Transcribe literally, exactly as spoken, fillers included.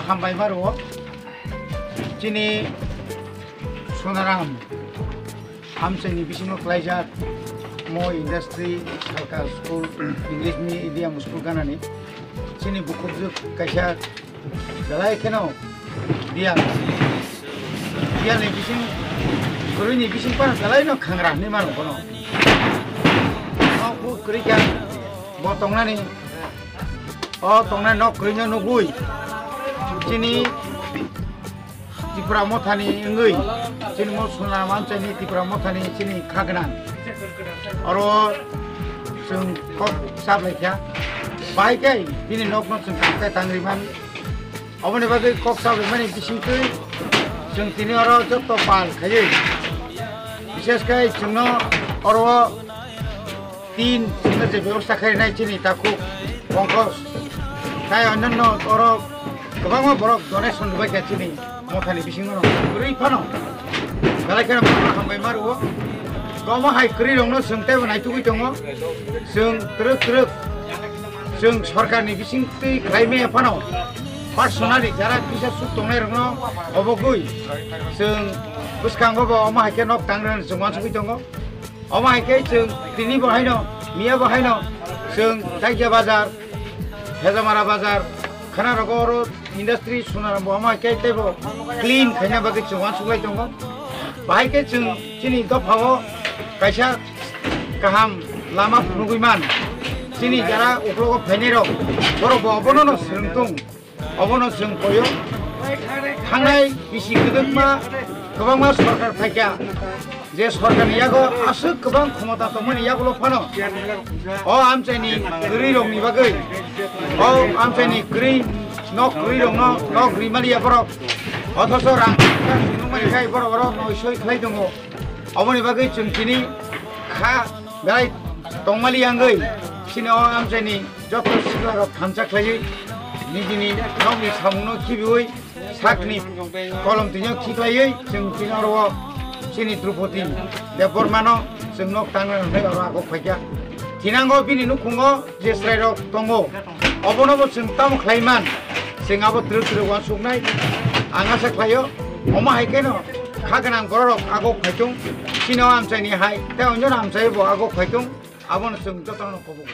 Hambai maro chini Sonaram Amchaini bisingo klaijak mo industry, salka school, English medium school ganani. Chini bukhukjwk kaisa belai kheno biyal, biyalni bising, kwrwini bising phano belaino khangra hinwi mano bono. Nok bo kwrwi kha, bo tongnani, o tongnai nok kwrwino nugwi chini Tipra Mothani wngwi, chini mo Sonaram Amchaini Tipra Mothani chini kha gwnang. Oro chwng kok sablai kha. Bahai khe bini nokno chwng tang khe tang rimani. Oboni bagwi kok sablaimani bisingtwi chwng tini oro jotto pal khaiwi. Bishesh khe chwngno oro tin chwngno je bebosta khainai chini takhuk Pankaj. Tai onyanno oro kwbangma borok donation rwbaikha chini mothani bisingo no. Kwrwi phano belai kheno borok hambai ma rwo. Omo hai kwrwi rokno chwng teibo naitugwi tongo. Chwng twrwk twrwk chwng sorkarni bisingtwi khlai maya phano personally jara kisa suk tongnai rokno obogwi chwng bwskango bo omo hai khe nok tangrwna chwng uansugwi tongo. Omo hai khe chwng tini bo haino, miya bo haino chwng Daikya bazar, Hejamara bazar, khana rogo oro industry Sonaram bo omo hai khe teibo clean khaina bagwi chwng uansuk lai tongo. Bahai khe chwng chini dophao kaisa kaham lama phunugwi man. Chini jara uklogo phainai rok, borok bo obono no swrwng tong. Obono chwng koyo. Thangnai bisi kwdwkma kwbangma sorkar phaikha, je sorkarni yago aswk kwbang khomota tongmani yagulo phano o amchaini kwrwi rokni bagwi, o amchaini kwrwi nok kwrwi rokno nok rimaliya borok, othocho rang nungmani khai borok oro noisoi khlai tongo. Oboni bagwi chwng tini kha belai tongmali yangwi chini o amchaini joto sikla rok thansa khlaiwi nijini nokni samungno khibiwi sakni kolom twino khiklaiwi chwng tini oro o chini Drupadi Debbarmano chwng nok tangna rwnai oro agok phaikha. Thinango bini nukhungo je chwrairok tongo, obono bo chwng tamo khlai man, chwng abo twrwk twrwk uansuknai ang asa khlaio. Omo hai kheno kha gwnang bororok agok phaitung, chini o amchaini hai tei onjono amchai bo agok phaitung, abono chwng jotono kobogo.